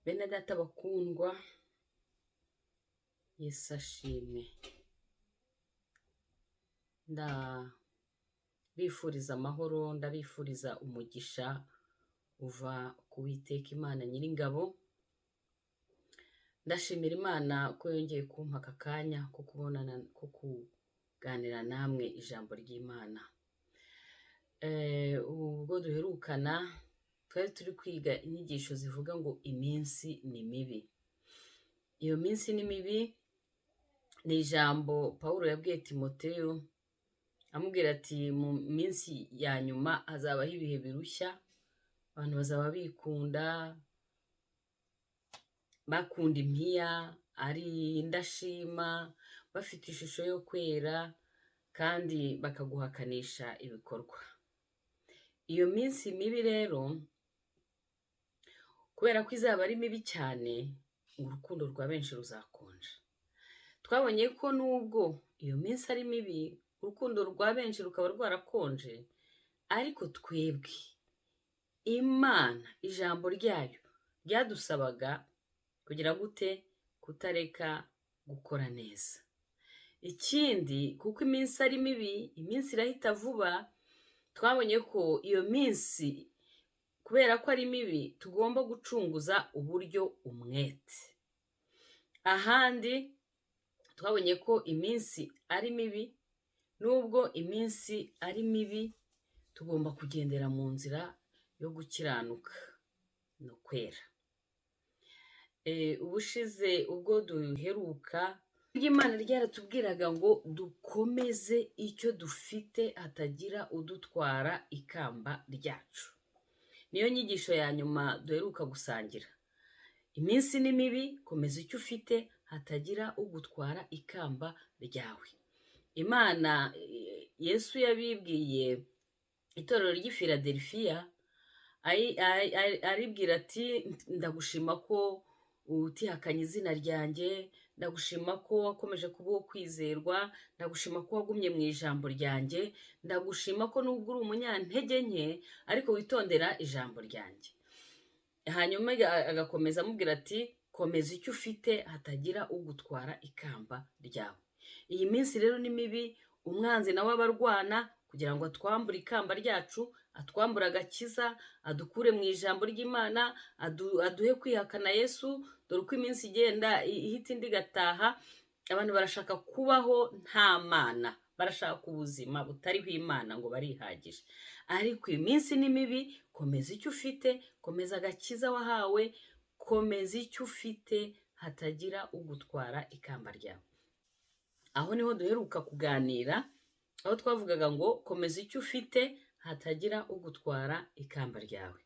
Bene data bakundwa, Yesu ashimwe. Ndabifuriza amahoro, ndabifuriza umugisha uva ku Uwiteka Imana Nyiringabo. Ndashimira Imana ko yongeye kumpa aka kanya ko kubonana, ko kuganira namwe ijambo ry'Imana. Ubwo duherukana twari turi kwiga inyigisho zivuga ngo iminsi ni mibi. Iyo minsi ni mibi ni ijambo Pawulo yabwiye Timoteyo, amubwira ati mu minsi ya nyuma hazabaho ibihe birushya, abantu bazaba bikunda, bakunda impiya, ari indashima, bafite ishusho yo kwera kandi bakaguhakanisha ibikorwa. Iyo minsi mibi rero, kubera ko izaba ari mibi cyane, urukundo rwa benshi ruzakonja. Twabonye ko nubwo iyo minsi ari mibi, urukundo rwa benshi rukaba rwarakonje, ariko twebwe Imana ijambo ryayo ryadusabaga kugira gute? Kutareka gukora neza. Ikindi, kuko iminsi ari mibi, iminsi irahita vuba, twabonye ko iyo minsi kubera ko ari mibi tugomba gucunguza uburyo umwete. Ahandi twabonye ko iminsi ari mibi, nubwo iminsi ari mibi tugomba kugendera mu nzira yo gukiranuka no kwera. Ubushize ubwo duheruka, Imana ryaratubwiraga ngo dukomeze icyo dufite hatagira udutwara ikamba ryacu. Niyo nyigisho ya nyuma duheruka gusangira. Iminsi ni mibi, komeza icyo ufite hatagira ugutwara ikamba ryawe. Imana, Yesu yabibwiye itorero ry'i Filadelfiya, aribwira ati ndagushima ko utihakanye izina ryanjye, ndagushima ko wakomeje kuba uwo kwizerwa, ndagushima ko wagumye mu ijambo ryanjye, ndagushima ko nubwo uri umunyantege nke ariko witondera ijambo ryanjye. Hanyuma agakomeza amubwira ati komeza icyo ufite hatagira ugutwara ikamba ryawe. Iyi minsi rero ni mibi, umwanzi nawe aba arwana kugira ngo atwambure ikamba ryacu, atwambure agakiza, adukure mu ijambo ry'Imana, aduhe kwihakana Yesu. Dore uko iminsi igenda ihita indi igataha, abantu barashaka kubaho nta Mana, barashaka ubuzima butariho Imana ngo barihagije. Ariko iminsi ni mibi, komeza icyo ufite, komeza agakiza wahawe, komeza icyo ufite hatagira ugutwara ikamba ryawe. Aho niho duheruka kuganira, aho twavugaga ngo komeza icyo ufite hatagira ugutwara ikamba ryawe.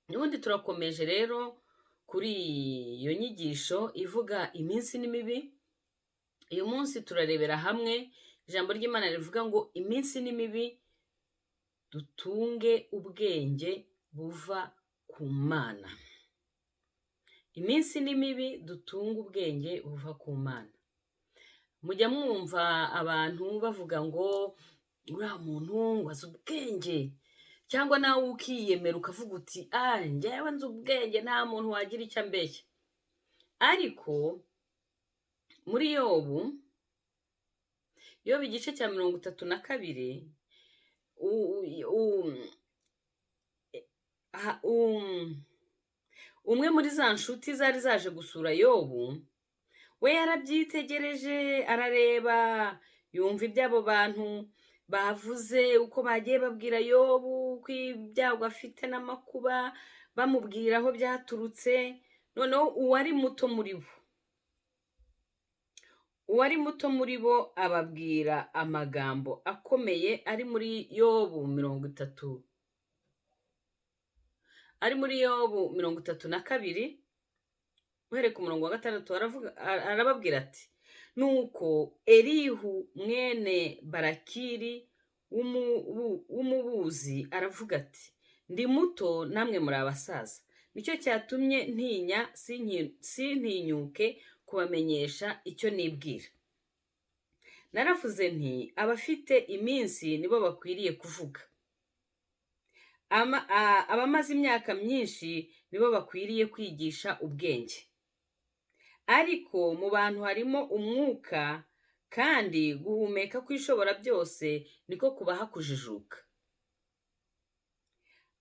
N'ubundi turakomeje rero kuri iyo nyigisho ivuga iminsi ni mibi. Uyu munsi turarebera hamwe ijambo ry'Imana rivuga ngo iminsi ni mibi, dutunge ubwenge buva ku Mana. Iminsi ni mibi, dutunge ubwenge buva ku Mana. Mujya mwumva abantu bavuga ngo uriya muntu ngo azi ubwenge, cyangwa nawe ukiyemera ukavuga uti ah njyewe nzi ubwenge, nta muntu wagira icyo ambeshya. Ariko muri Yobu, Yobu igice cya 32, umwe muri za nshuti zari zaje gusura Yobu, we yarabyitegereje, arareba, yumva iby'abo bantu bavuze, uko bagiye babwira Yobu ko ibyago afite n'amakuba, bamubwira aho byaturutse. Noneho uwari muto muri bo ababwira amagambo akomeye ari muri Yobu 30, ari muri Yobu 32, uhereye ku murongo wa 6, arababwira ati nuko Elihu mwene Barakiri w'Umubuzi aravuga ati ndi muto namwe muri abasaza, nicyo cyatumye ntinya sintinyuke kubamenyesha icyo nibwira. Naravuze nti abafite iminsi nibo bakwiriye kuvuga, abamaze imyaka myinshi nibo bakwiriye kwigisha ubwenge. Ariko mu bantu harimo umwuka, kandi guhumeka kw'Ishobora byose niko kubaha kujijuka.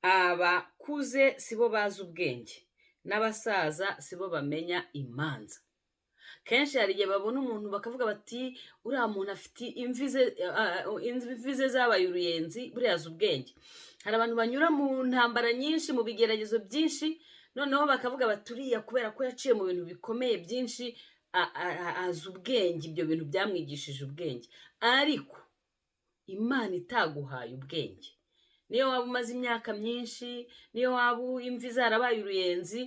Abakuze sibo bazi ubwenge, n'abasaza sibo bamenya imanza. Kenshi hari igihe babona umuntu bakavuga bati uriya muntu afite imvi ze zabaye uruyenzi, buriya azi ubwenge. Hari abantu banyura mu ntambara nyinshi, mu bigeragezo byinshi, noneho bakavuga bati uriya kubera ko yaciye mu bintu bikomeye byinshi azi ubwenge, ibyo bintu byamwigishije ubwenge. Ariko Imana itaguhaye ubwenge, niyo waba umaze imyaka myinshi, niyo waba imvi zarabaye uruyenzi,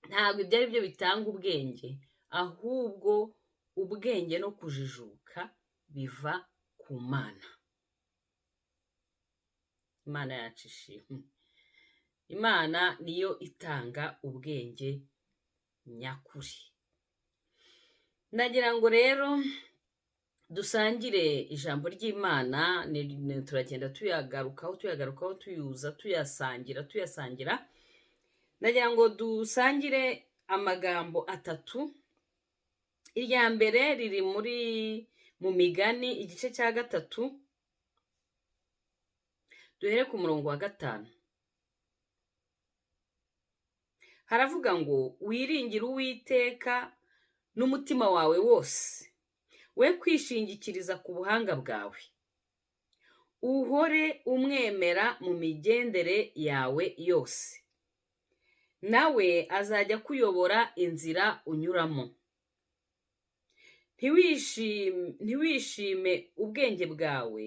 ntabwo ibyo ari byo bitanga ubwenge, ahubwo ubwenge no kujijuka biva ku Mana. Imana yacu ishimwe. Imana niyo itanga ubwenge nyakuri. Ndagira ngo rero dusangire ijambo ry'Imana, turagenda tuyagarukaho, tuyagarukaho, tuyuza, tuyasangira, tuyasangira. Ndagira ngo dusangire amagambo atatu. Irya mbere riri mu Migani igice cya 3, duhere ku murongo wa 5. Haravuga ngo wiringire Uwiteka n'umutima wawe wose, we kwishingikiriza ku buhanga bwawe, uhore umwemera mu migendere yawe yose, nawe azajya akuyobora inzira unyuramo. Ntiwishime ubwenge bwawe,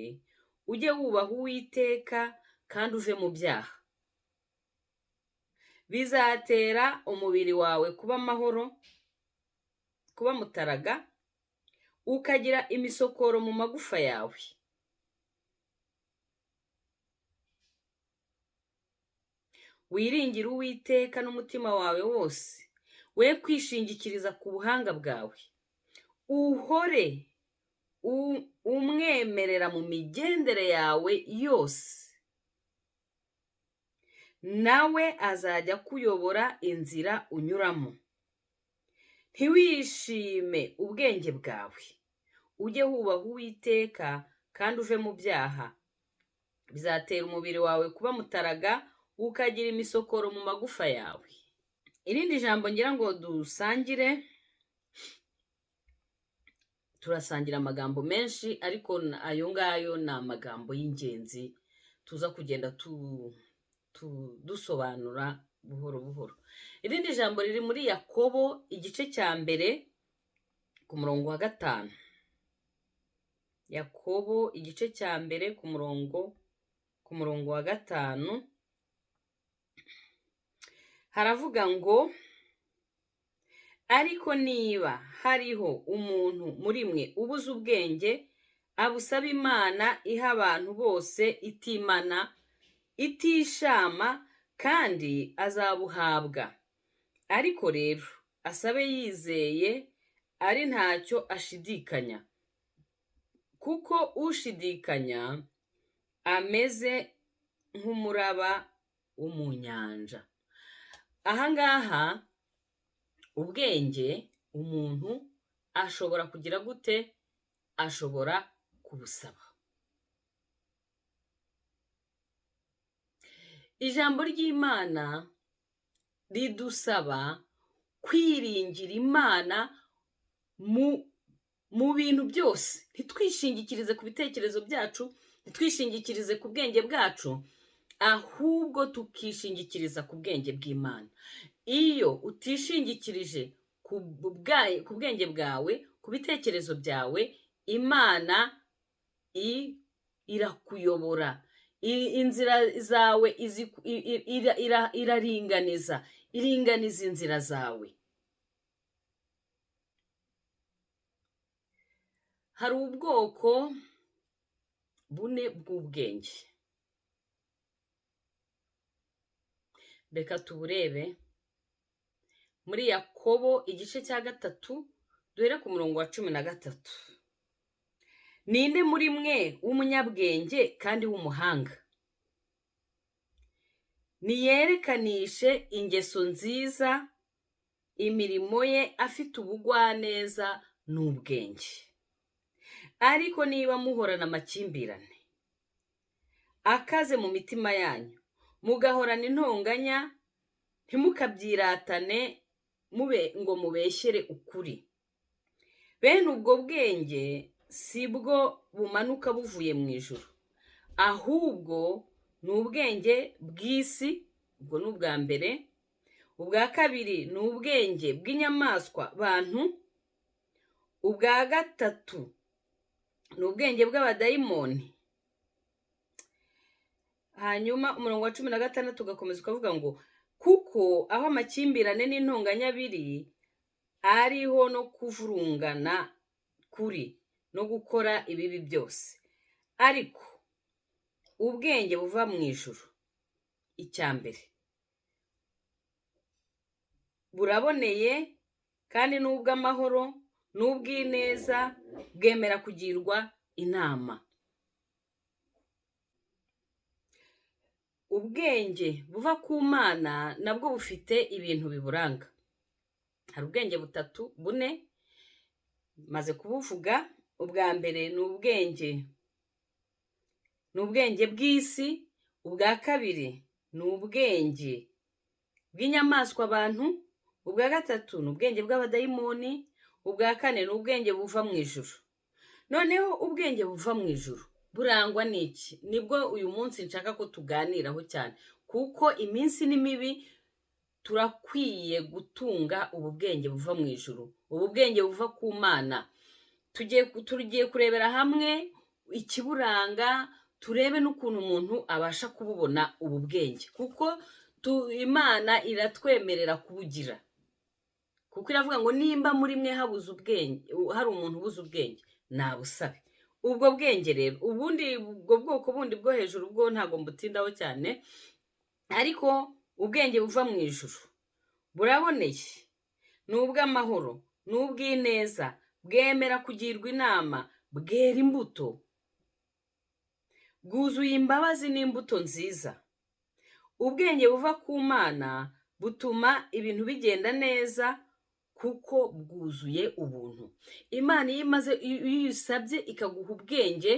ujye wubaha Uwiteka kandi uve mu byaha. Bizatera umubiri wawe kuba amahoro, kuba mutaraga, ukagira imisokoro mu magufa yawe. Wiringire Uwiteka n'umutima wawe wose, we kwishingikiriza ku buhanga bwawe, uhore umwemerera mu migendere yawe yose, nawe azajya akuyobora inzira unyuramo. Ntiwishime ubwenge bwawe, ujye wubaha Uwiteka kandi uve mu byaha. Bizatera umubiri wawe kuba mutaraga, ukagira imisokoro mu magufa yawe. Irindi jambo ngira ngo dusangire, turasangira amagambo menshi, ariko ayo ngayo ni amagambo y'ingenzi tuza kugenda dusobanura buhoro buhoro. Irindi jambo riri muri Yakobo igice cya 1 ku murongo wa 5. Yakobo igice cya 1 ku murongo wa 5, haravuga ngo ariko niba hariho umuntu muri mwe ubuze ubwenge, abusaba Imana iha abantu bose itimana, itishama, kandi azabuhabwa. Ariko rero asabe yizeye, ari ntacyo ashidikanya, kuko ushidikanya ameze nk'umuraba wo mu nyanja. Aha ngaha ubwenge umuntu ashobora kugira gute? Ashobora kubusaba. Ijambo ry'Imana ridusaba kwiringira Imana mu bintu byose, ntitwishingikirize ku bitekerezo byacu, ntitwishingikirize ku bwenge bwacu, ahubwo tukishingikiriza ku bwenge bw'Imana. Iyo utishingikirije ku bwenge bwawe, ku bitekerezo byawe, Imana irakuyobora. Inzira zawe iraringaniza, iringaniza inzira zawe. Hari ubwoko bune bw'ubwenge, reka tuburebe muri Yakobo igice cya 3, duhere ku murongo wa 13. Ninde muri mwe w'umunyabwenge kandi w'umuhanga? Niyerekanishe ingeso nziza imirimo ye afite ubugwaneza n'ubwenge. Ariko niba muhorana amakimbirane akaze mu mitima yanyu, mugahorana intonganya, ntimukabyiratane mube ngo mubeshyere ukuri. Bene ubwo bwenge si bwo bumanuka buvuye mu ijuru, ahubwo ni ubwenge bw'isi, ubwo ni ubwa mbere. Ubwa kabiri ni ubwenge bw'inyamaswa bantu. Ubwa gatatu ni ubwenge bw'abadayimoni. Hanyuma umurongo wa 16 ugakomeza ukavuga ngo kuko aho amakimbirane n'intonganya biri, ariho no kuvurungana kuri no gukora ibibi byose. Ariko ubwenge buva mu ijuru, icya mbere buraboneye kandi ni ubw'amahoro n'ubw'ineza, bwemera kugirwa inama. Ubwenge buva ku Mana nabwo bufite ibintu biburanga. Hari ubwenge butatu, bune, maze kubuvuga. Ubwa mbere ni ubwenge bw'isi. Ubwa kabiri ni ubwenge bw'inyamaswa abantu. Ubwa gatatu ni ubwenge bw'abadayimoni. Ubwa kane ni ubwenge buva mu ijuru. Noneho ubwenge buva mu ijuru burangwa n'iki? Nibwo uyu munsi nshaka ko tuganiraho cyane, kuko iminsi ni mibi, turakwiye gutunga ubu bwenge buva mu ijuru, ubu bwenge buva ku Mana. Tugiye kurebera hamwe ikiburanga, turebe n'ukuntu umuntu abasha kububona ubu bwenge, kuko Imana iratwemerera kubugira, kuko iravuga ngo nimba muri mwe habuze ubwenge, hari umuntu ubuze ubwenge, nabusabe. Ubwo bwenge rero, ubundi ubwo bwoko bundi bwo hejuru bwo ntabwo mbutindaho cyane, ariko ubwenge buva mu ijuru buraboneye, ni ubw'amahoro, ni ubw'ineza, bwemera kugirwa inama, bwera imbuto, bwuzuye imbabazi n'imbuto nziza. Ubwenge buva ku Mana butuma ibintu bigenda neza, kuko bwuzuye ubuntu. Imana iyo imaze, iyo uyisabye ikaguha ubwenge,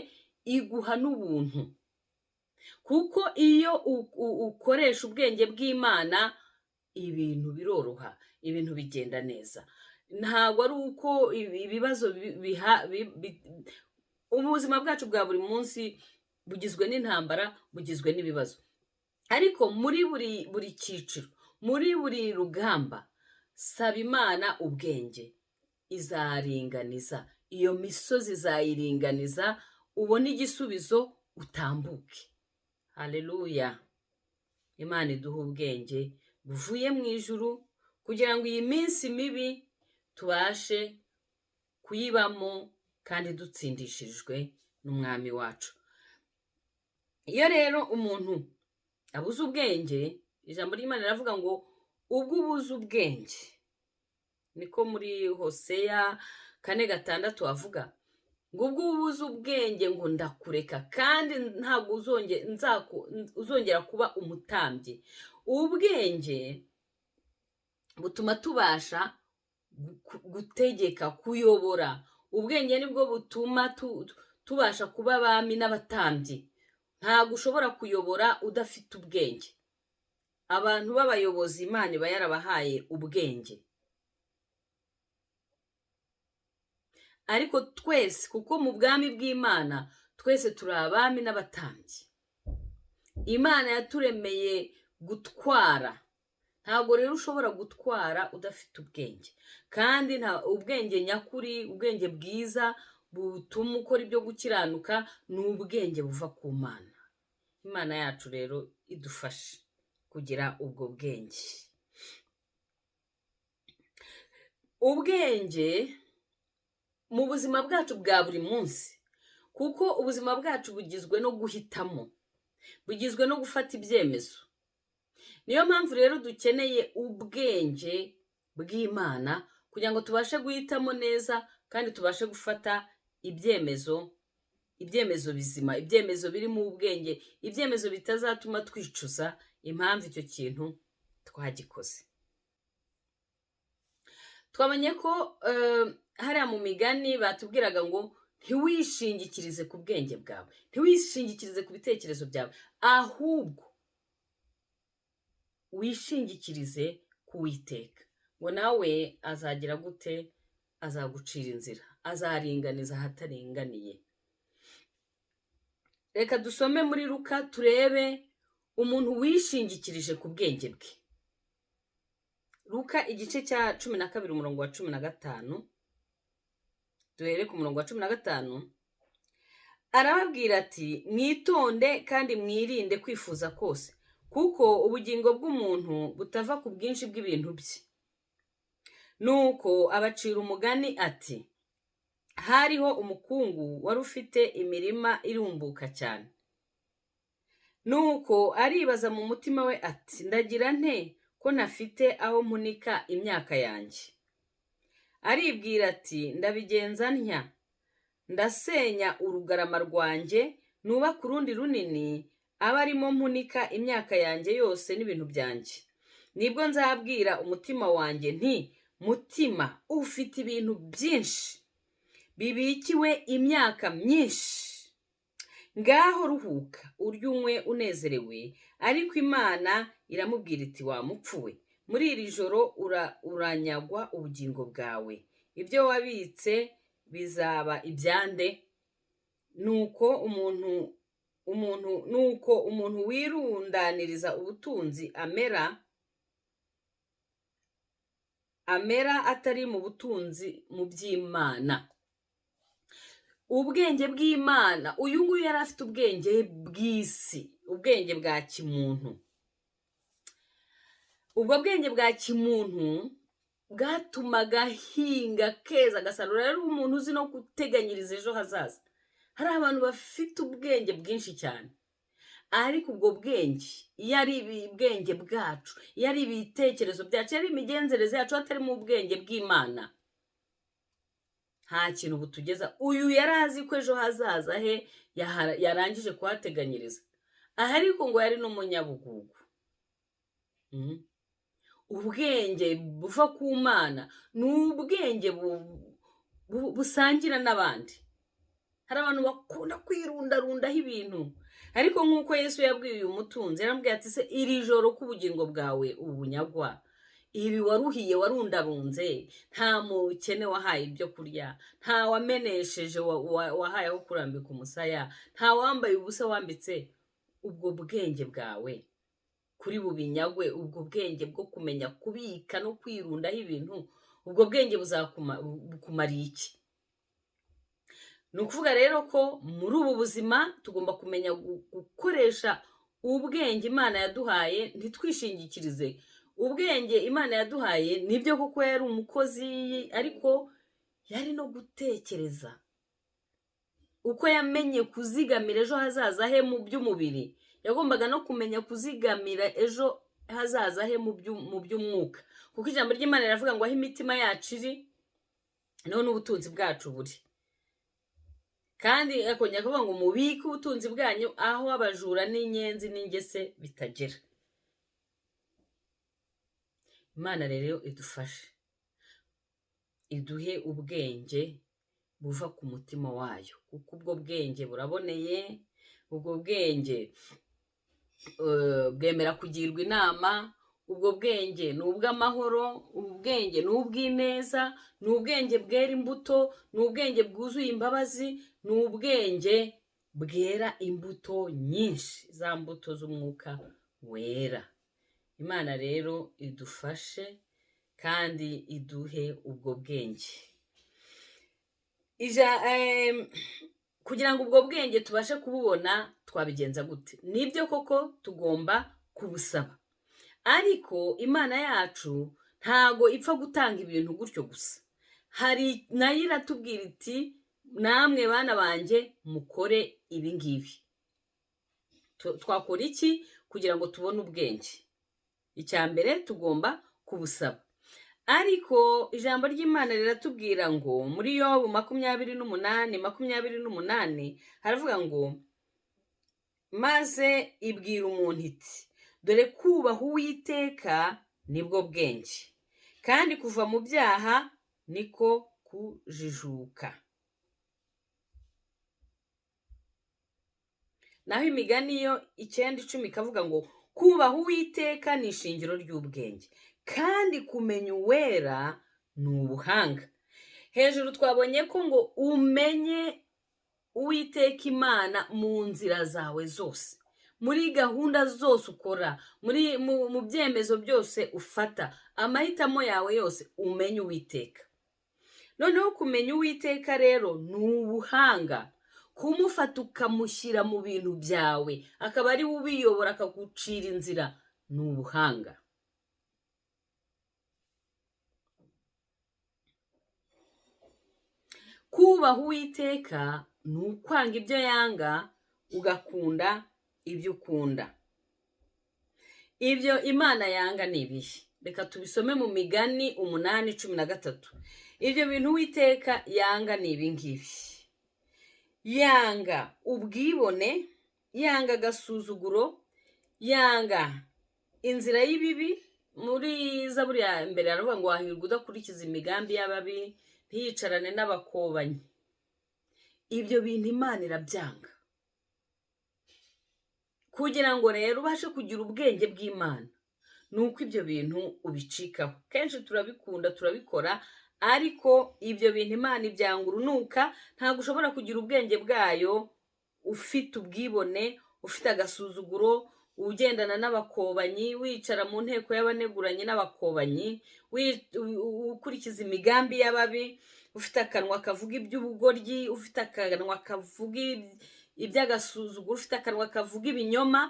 iguha n'ubuntu, kuko iyo ukoresha ubwenge bw'Imana ibintu biroroha, ibintu bigenda neza. Ntabwo ari uko ibibazo ubuzima bwacu bwa buri munsi bugizwe n'intambara, bugizwe n'ibibazo, ariko muri buri cyiciro, muri buri rugamba, saba Imana ubwenge, izaringaniza iyo misozi, izayiringaniza, ubone igisubizo utambuke. Haleluya! Imana iduha ubwenge buvuye mu ijuru, kugira ngo iyi minsi mibi tubashe kuyibamo kandi dutsindishirijwe n'Umwami wacu. Iyo rero umuntu abuze ubwenge, ijambo ry'Imana riravuga ngo ubwo ubuze ubwenge, niko muri Hoseya 4:6 avuga ngo ubwo ubuze ubwenge ngo ndakureka, kandi ntabwo uzongera kuba umutambyi. Ubwenge butuma tubasha gutegeka, kuyobora. Ubwenge nibwo butuma tubasha kuba abami n'abatambyi. Ntabwo ushobora kuyobora udafite ubwenge. Abantu b'abayobozi Imana iba yarabahaye ubwenge, ariko twese, kuko mu bwami bw'Imana twese turi abami n'abatambyi. Imana yaturemeye gutwara. Ntabwo rero ushobora gutwara udafite ubwenge, kandi nta ubwenge nyakuri, ubwenge bwiza butuma ukora ibyo gukiranuka, ni ubwenge buva ku Mana. Imana yacu rero idufashe kugira ubwo bwenge. Ubwenge mu buzima bwacu bwa buri munsi, kuko ubuzima bwacu bugizwe no guhitamo, bugizwe no gufata ibyemezo. Niyo mpamvu rero dukeneye ubwenge bw'Imana kugira ngo tubashe guhitamo neza kandi tubashe gufata ibyemezo, ibyemezo bizima, ibyemezo birimo ubwenge, ibyemezo bitazatuma twicuza, Impamvu icyo kintu twagikoze, twabonye ko hariya mu Migani batubwiraga ngo ntiwishingikirize ku bwenge bwawe, ntiwishingikirize ku bitekerezo byawe, ahubwo wishingikirize ku Witeka, ngo nawe azagira gute? Azagucira inzira, azaringaniza ahataringaniye. Reka dusome muri Luka, turebe umuntu wishingikirije ku bwenge bwe. Luka igice cya 12, umurongo wa 15. Duhere ku murongo wa 15. Arababwira ati: "Mwitonde kandi mwirinde kwifuza kose, kuko ubugingo bw'umuntu butava ku bwinshi bw'ibintu bye." Nuko abacira umugani ati: "Hariho umukungu wari ufite imirima irumbuka cyane. Nuko aribaza mu mutima we ati: 'Ndagira nte ko ntafite aho mpunika imyaka yanjye?' Aribwira ati: 'Ndabigenza ntya: ndasenya urugarama rwanjye, nubake urundi runini, abe arimo mpunika imyaka yanjye yose n'ibintu byanjye. Nibwo nzabwira umutima wanjye nti: Mutima, ufite ibintu byinshi bibikiwe imyaka myinshi, ngaho ruhuka, urye, unywe unezerewe.' Ariko Imana iramubwira iti: 'Wa mupfu we, muri iri joro uranyagwa ubugingo bwawe. Ibyo wabitse bizaba ibyande?' Nuko umuntu wirundaniriza ubutunzi amera atari mu butunzi mu by'Imana." Ubwenge bw'Imana, uyu nguyu yari afite ubwenge bw'isi, ubwenge bwa kimuntu. Ubwo bwenge bwa kimuntu bwatumaga ahinga keza, agasarura. Rero umuntu uzi no guteganyiriza ejo hazaza. Hari abantu bafite ubwenge bwinshi cyane, ariko ubwo bwenge, iyo ari ubwenge bwacu, iyo ari ibitekerezo byacu, iyo ari imigenzereze yacu, hatarimo ubwenge bw'Imana, nta kintu butugeza. Uyu yari azi ko ejo hazaza he yarangije kuhateganyiriza aha, ariko ngo yari n'umunyabugugu. Ubwenge buva ku Mana ni ubwenge busangira n'abandi. Hari abantu bakunda kwirundarundaho ibintu, ariko nk'uko Yesu yabwiye uyu mutunzi, yaramubwiye ati: "Se iri joro ko ubugingo bwawe ubunyagwa, ibi waruhiye, warundarunze, nta mukene wahaye ibyo kurya, nta wamenesheje wahaye aho kurambika umusaya, nta wambaye ubusa wambitse, ubwo bwenge bwawe kuri bubinyagwe, ubwo bwenge bwo kumenya kubika no kwirundaho ibintu, ubwo bwenge buzakumariye iki?" Ni ukuvuga rero ko muri ubu buzima tugomba kumenya gukoresha ubwenge Imana yaduhaye, ntitwishingikirize ubwenge Imana yaduhaye. Nibyo koko yari umukozi, ariko yari no gutekereza uko yamenye kuzigamira ejo hazaza he mu by'umubiri, yagombaga no kumenya kuzigamira ejo hazaza he mu by'umwuka, kuko ijambo ry'Imana riravuga ngo aho imitima yacu iri niho n'ubutunzi bwacu buri. Kandi akongera kuvuga ngo mubike ubutunzi bwanyu aho abajura n'inyenzi n'ingese bitagera. Imana rero idufashe, iduhe ubwenge buva ku mutima wayo, kuko ubwo bwenge buraboneye, ubwo bwenge bwemera kugirwa inama, ubwo bwenge ni ubw'amahoro, ubwenge ni ubw'ineza, ni ubwenge bwera imbuto, ni ubwenge bwuzuye imbabazi, ni ubwenge bwera imbuto nyinshi, za mbuto z'Umwuka Wera. Imana rero idufashe kandi iduhe ubwo bwenge. Kugira ngo ubwo bwenge tubashe kububona, twabigenza gute? Nibyo koko tugomba kubusaba, ariko Imana yacu ntago ipfa gutanga ibintu gutyo gusa. Hari nayo iratubwira iti: "Namwe bana banjye, mukore ibi ngibi." Twakora iki kugira ngo tubone ubwenge? Icya mbere, tugomba kubusaba, ariko ijambo ry'Imana riratubwira ngo muri Yobu 28:28 haravuga ngo: "Maze ibwira umuntu iti: Dore kubaha Uwiteka nibwo bwenge, kandi kuva mu byaha niko kujijuka. Naho imigani yo 9:10 ikavuga ngo kubaha Uwiteka ni ishingiro ry'ubwenge, kandi kumenya Uwera ni ubuhanga. Hejuru twabonye ko ngo umenye Uwiteka Imana mu nzira zawe zose, muri gahunda zose ukora, muri mu byemezo byose ufata, amahitamo yawe yose umenye Uwiteka. Noneho kumenya Uwiteka rero ni ubuhanga, kumufata ukamushyira mu bintu byawe, akaba ari we ubiyobora akagucira inzira, ni ubuhanga. Kubaha Uwiteka ni ukwanga ibyo yanga, ugakunda ibyo ukunda. Ibyo Imana yanga ni ibihe? Reka tubisome mu migani 8:13. Ibyo bintu Uwiteka yanga ni ibi ngibi: yanga ubwibone, yanga agasuzuguro, yanga inzira y'ibibi. Muri Zaburi ya mbere aravuga ngo wahirwa udakurikiza imigambi y'ababi, ntiyicarane n'abakobanyi. Ibyo bintu Imana irabyanga. Kugira ngo rero ubashe kugira ubwenge bw'Imana, ni uko ibyo bintu ubicikaho. Kenshi turabikunda, turabikora, ariko ibyo bintu Imana ibyanga urunuka. Ntabwo ushobora kugira ubwenge bwayo ufite ubwibone, ufite agasuzuguro, ugendana n'abakobanyi, wicara mu nteko y'abaneguranye n'abakobanyi, ukurikiza imigambi y'ababi, ufite akanwa kavuga iby'ubugoryi, ufite akanwa kavuga iby'agasuzuguro, ufite akanwa kavuga ibinyoma.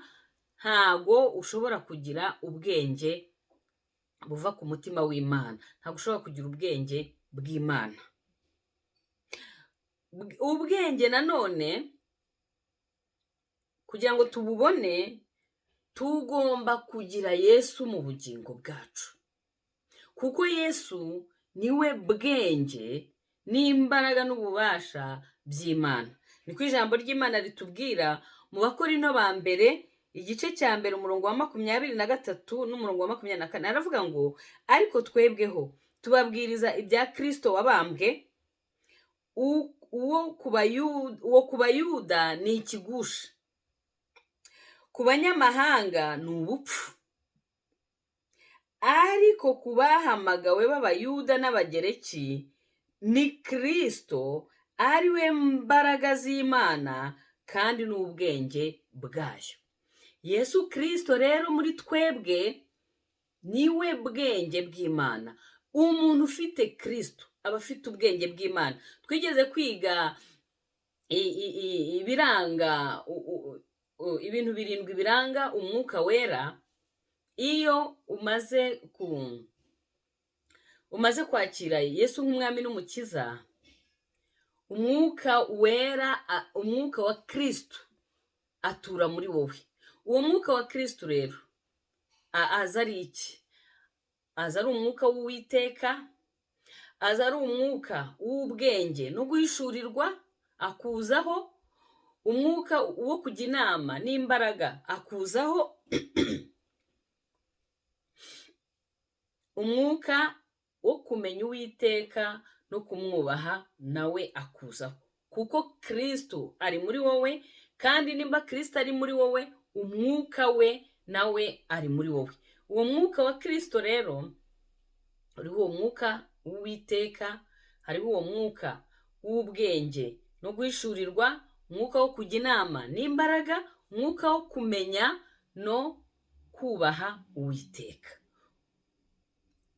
Ntago ushobora kugira ubwenge buva ku mutima w'Imana, ntabwo ushobora kugira ubwenge bw'Imana. Ubwenge nanone kugira ngo tububone, tugomba kugira Yesu mu bugingo bwacu, kuko Yesu niwe bwenge n'imbaraga n'ububasha by'Imana. Niko ijambo ry'Imana ritubwira mu Bakorinto ba mbere igice cya mbere umurongo wa 23 n'umurongo wa 24, aravuga ngo ariko twebweho tubabwiriza ibya Kristo wabambwe, uwo ku Bayuda ni ikigusha, ku banyamahanga ni ubupfu, ariko ku bahamagawe b'Abayuda n'Abagereki ni Kristo, ari we mbaraga z'Imana kandi n'ubwenge bwayo. Yesu Kristo rero muri twebwe niwe bwenge bw'Imana. Umuntu ufite Kristo aba afite ubwenge bw'Imana. Twigeze kwiga ibiranga ibintu 7 biranga umwuka wera. Iyo umaze kwakira Yesu nk'umwami n'umukiza, umwuka wera, umwuka wa Kristo atura muri wowe. Uwo mwuka wa Kristo rero aza ari iki? Aza ari umwuka w'Uwiteka, aza ari umwuka w'ubwenge no guhishurirwa, akuzaho umwuka wo kujya inama n'imbaraga, akuzaho umwuka wo kumenya Uwiteka no kumwubaha, nawe akuzaho, kuko Kristo ari muri wowe, kandi nimba Kristo ari muri wowe, umwuka we nawe ari muri wowe. Uwo mwuka wa Kristo rero, uriho uwo mwuka w'Uwiteka, hariho uwo mwuka w'ubwenge no guhishurirwa, umwuka wo kujya inama n'imbaraga, umwuka wo kumenya no kubaha Uwiteka.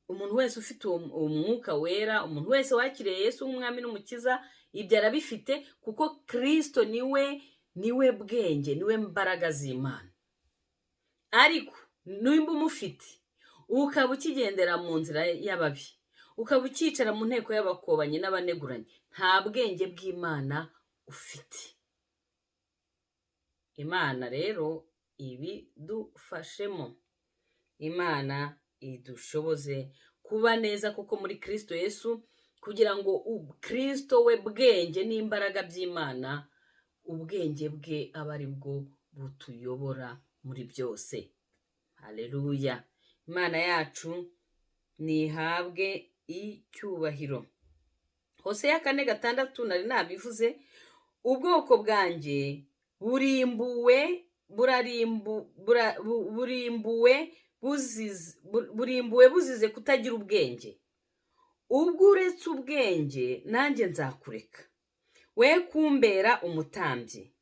Umuntu wese ufite uwo mwuka wera, umuntu wese wakiriye Yesu nk'umwami n'umukiza, ibyo arabifite, kuko Kristo niwe bwenge, niwe mbaraga z'Imana. Ariko nimba umufite ukaba ukigendera mu nzira y'ababi, ukaba ukicara mu nteko y'abakobanyi n'abaneguranye, nta bwenge bw'Imana ufite. Imana rero ibidufashemo, Imana idushoboze kuba neza kuko muri Kristo Yesu, kugira ngo Kristo we bwenge n'imbaraga by'Imana, ubwenge bwe abe ari bwo butuyobora muri byose. Haleluya! Imana yacu nihabwe icyubahiro. Hoseya 4:6, nari nabivuze: "Ubwoko bwanjye burimbuwe burimbuwe buzize kutagira ubwenge. Ubwo uretse ubwenge, nanjye nzakureka, we kumbera umutambyi.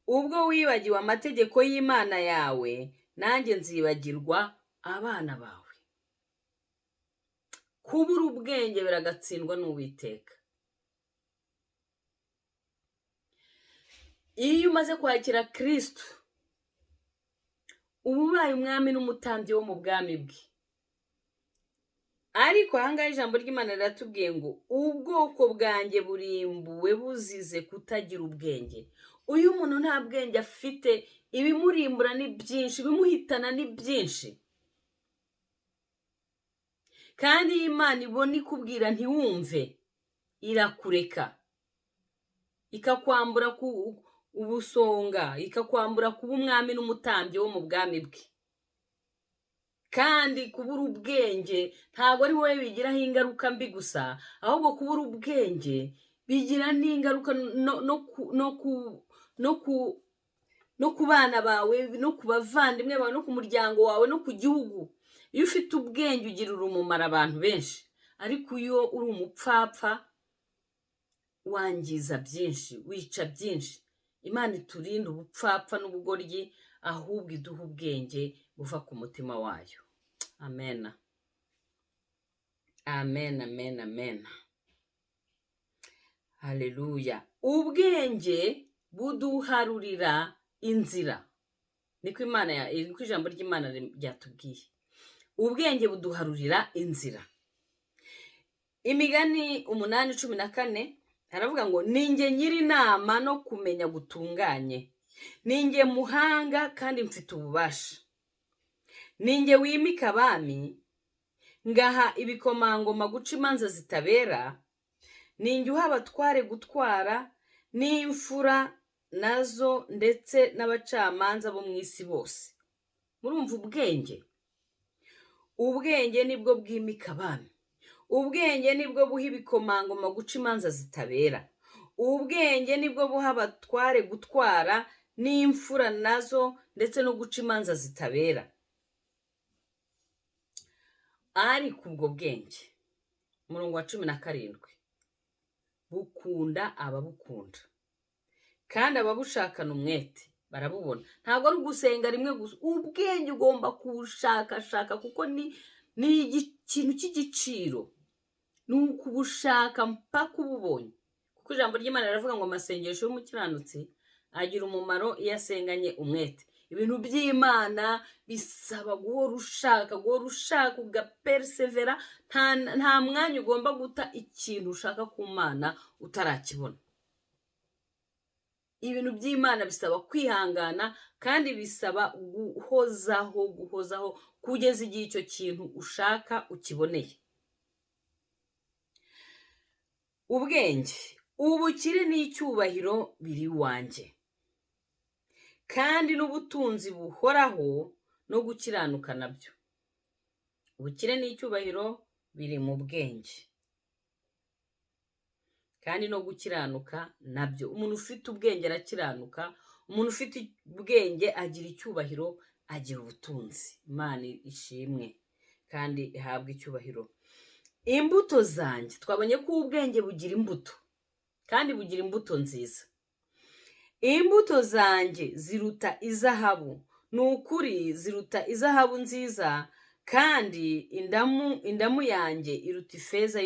Ubwo wibagiwe amategeko y'Imana yawe, nanjye nzibagirwa abana bawe." Kubura ubwenge biragatsindwa n'Uwiteka. Iyo umaze kwakira Kristo, uba ubaye umwami n'umutambyi wo mu bwami bwe. Ariko ahangaha ijambo ry'Imana riratubwiye ngo ubwoko bwanjye burimbuwe buzize kutagira ubwenge. Uyu muntu nta bwenge afite, ibimurimbura ni byinshi, ibimuhitana ni byinshi. Kandi iyo Imana ibona ikubwira ntiwumve, irakureka, ikakwambura ubusonga, ikakwambura kuba umwami n'umutambyi wo mu bwami bwe. Kandi kubura ubwenge ntabwo ari wowe bigiraho ingaruka mbi gusa, ahubwo kubura ubwenge bigira n'ingaruka no ku bana bawe, no ku bavandimwe bawe, no ku muryango wawe, no ku gihugu. Iyo ufite ubwenge ugirira umumaro abantu benshi, ariko iyo uri umupfapfa wangiza byinshi, wica byinshi. Imana iturinde ubupfapfa n'ubugoryi, ahubwo iduha ubwenge buva ku mutima wayo. Amen, amen, amen, amen. Haleluya! Ubwenge buduharurira inzira, niko ijambo ry'Imana ryatubwiye. Ubwenge buduharurira inzira. Imigani 8:14 haravuga ngo: "Ninjye nyiri inama no kumenya gutunganye, ninjye muhanga kandi mfite ububasha. Ninjye wimika abami, ngaha ibikomangoma guca imanza zitabera. Ninjye uha abatware gutwara, n'imfura nazo, ndetse n'abacamanza bo mu isi bose." Murumva ubwenge? Ubwenge nibwo bwimika abami, ubwenge nibwo buha ibikomangoma guca imanza zitabera, ubwenge nibwo buha abatware gutwara, n'imfura nazo, ndetse no guca imanza zitabera. Ariko ubwo bwenge, umurongo wa 17, bukunda ababukunda, kandi ababushakana umwete barabubona. Ntabwo ari ugusenga rimwe gusa. Ubwenge ugomba kubushakashaka, kuko ni ikintu cy'igiciro, ni ukubushaka mpaka ububonye, kuko ijambo ry'Imana riravuga ngo amasengesho y'umukiranutsi agira umumaro iyo asenganye umwete. Ibintu by'Imana bisaba guhora ushaka, guhora ushaka, ugapersevera. Nta mwanya ugomba guta ikintu ushaka ku Mana utarakibona. Ibintu by'Imana bisaba kwihangana, kandi bisaba guhozaho, guhozaho kugeza igihe icyo kintu ushaka ukiboneye. Ubwenge, ubukire n'icyubahiro biri iwanjye, kandi n'ubutunzi buhoraho no gukiranuka nabyo. Ubukire n'icyubahiro biri mu bwenge, kandi no gukiranuka nabyo. Umuntu ufite ubwenge arakiranuka, umuntu ufite ubwenge agira icyubahiro, agira ubutunzi. Imana ishimwe kandi ihabwe icyubahiro. Imbuto zanjye, twabonye ko ubwenge bugira imbuto, kandi bugira imbuto nziza. Imbuto zanjye ziruta izahabu, ni ukuri ziruta izahabu nziza, kandi indamu yanjye iruta ifeza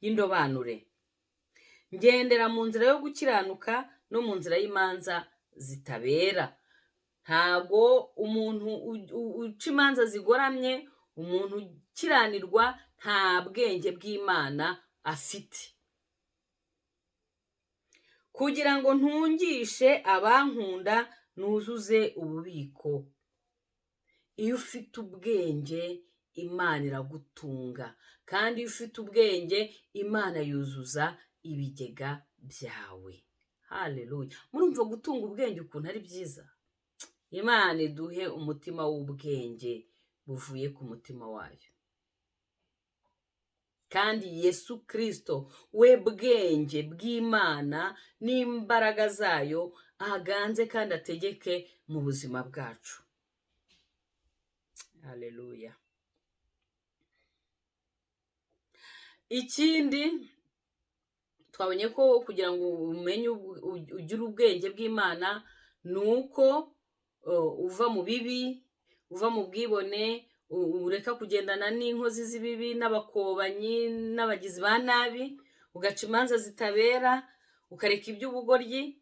y'indobanure. Ngendera mu nzira yo gukiranuka no mu nzira y'imanza zitabera. Ntago umuntu uca imanza zigoramye, umuntu ukiranirwa, nta bwenge bw'Imana afite. Kugira ngo ntungishe abankunda, nuzuze ububiko. Iyo ufite ubwenge, Imana iragutunga, kandi iyo ufite ubwenge, Imana yuzuza ibigega byawe. Haleluya! Murumva gutunga ubwenge ukuntu ari byiza? Imana iduhe umutima w'ubwenge buvuye ku mutima wayo. Kandi Yesu Kirisito we bwenge bw'Imana n'imbaraga zayo aganze kandi ategeke mu buzima bwacu. Haleluya. Ikindi twabonye ko kugira ngo umenye ugire ubwenge bw'Imana ni uko uva mu bibi, uva mu bwibone, ureka kugendana n'inkozi z'ibibi n'abakobanyi n'abagizi ba nabi, ugaca imanza zitabera, ukareka iby'ubugoryi.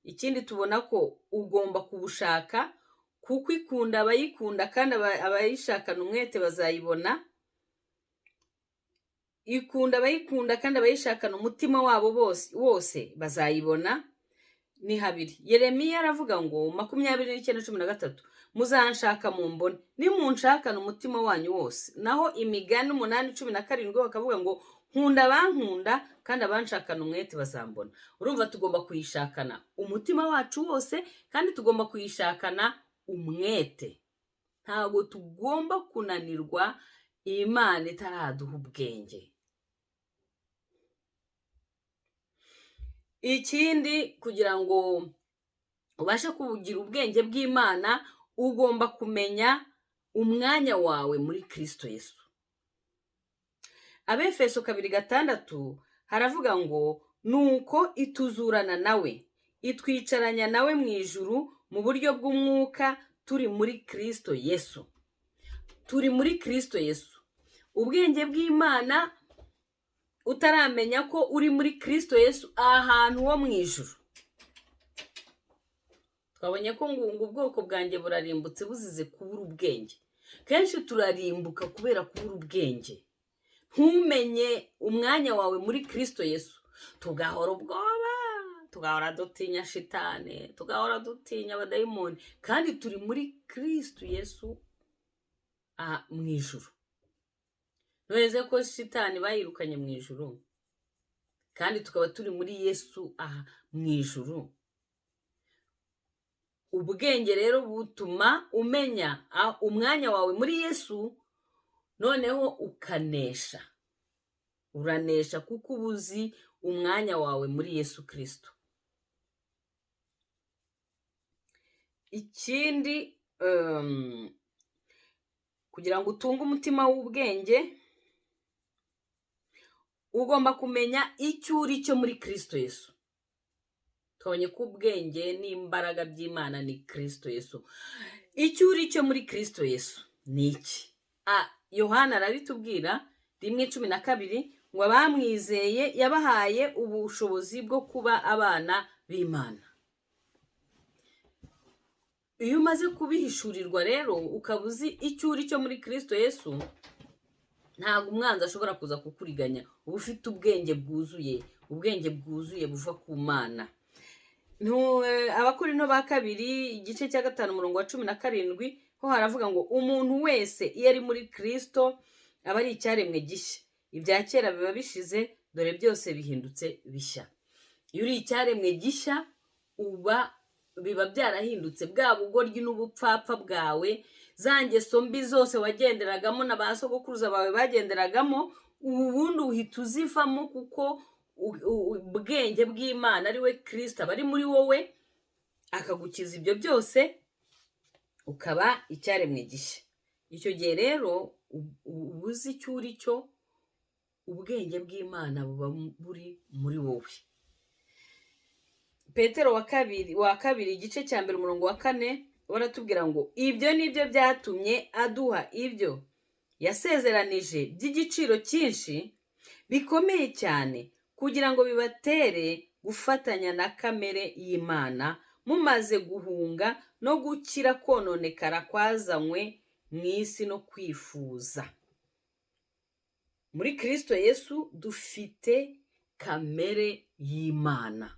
Ikindi tubona ko ugomba kubushaka, kuko ikunda abayikunda kandi abayishakana umwete bazayibona. Ikunda abayikunda kandi abayishakana umutima wabo wose bazayibona. Ni habiri. Yeremiya aravuga ngo 29:13, muzanshaka mumbone nimunshakana umutima wanyu wose. Naho Imigani 8:17 bakavuga ngo nkunda abankunda kandi abanshakana umwete bazambona. Urumva tugomba kuyishakana umutima wacu wose kandi tugomba kuyishakana umwete. Ntabwo tugomba kunanirwa Imana itaraduha ubwenge. Ikindi, kugira ngo ubashe kugira ubwenge bw'Imana ugomba kumenya umwanya wawe muri Kristo Yesu. Abefeso 2:6 haravuga ngo nuko ituzurana nawe itwicaranya nawe mu ijuru mu buryo bw'umwuka turi muri Kristo Yesu. Turi muri Kristo Yesu. Ubwenge bw'Imana utaramenya ko uri muri Kristo Yesu ahantu ho mu ijuru. Twabonye ko ngo ubwoko bwanjye burarimbutse buzize kubura ubwenge. Kenshi turarimbuka kubera kubura ubwenge. Ntumenye umwanya wawe muri Kristo Yesu. Tugahora ubwoba, tugahora dutinya shitani, tugahora dutinya abadayimoni, kandi turi muri Kristo Yesu mu ijuru. Ntuheze ko shitani bayirukanye mu ijuru, kandi tukaba turi muri Yesu aha mu ijuru. Ubwenge rero butuma umenya umwanya wawe muri Yesu, noneho ukanesha. Uranesha kuko uba uzi umwanya wawe muri Yesu Kristo. Ikindi, kugira ngo utunge umutima w'ubwenge ugomba kumenya icyo uri cyo muri Kristo Yesu. Twabonye ko ubwenge n'imbaraga by'Imana ni Kristo Yesu. Icyo uri cyo muri Kristo Yesu ni iki? Yohana arabitubwira 1:12 ngo abamwizeye yabahaye ubushobozi bwo kuba abana b'Imana. Iyo umaze kubihishurirwa rero ukaba uzi icyo uri cyo muri Kristo Yesu, ntabwo umwanzi ashobora kuza kukuriganya. Uba ufite ubwenge bwuzuye, ubwenge bwuzuye buva ku Mana. Abakorinto ba kabiri igice cya 5 umurongo wa 17 ho haravuga ngo umuntu wese iyo ari muri Kristo aba ari icyaremwe gishya, ibya kera biba bishize, dore byose bihindutse bishya. Iyo uri icyaremwe gishya uba biba byarahindutse, bwa bugoryi n'ubupfapfa bwawe, za ngeso mbi zose wagenderagamo na ba sogokuruza bawe bagenderagamo, ubundi uhita uzivamo, kuko ubwenge bw'Imana ari we Kristo aba ari muri wowe, akagukiza ibyo byose, ukaba icyaremwe gishya. Icyo gihe rero uba uzi icyo uri cyo, ubwenge bw'Imana buba buri muri wowe. Petero wa kabiri igice cya 1 umurongo wa 4 baratubwira ngo ibyo nibyo byatumye aduha ibyo yasezeranije by'igiciro cyinshi bikomeye cyane, kugira ngo bibatere gufatanya na kamere y'Imana, mumaze guhunga no gukira kononekara kwazanywe mu isi no kwifuza. Muri Kristo Yesu dufite kamere y'Imana.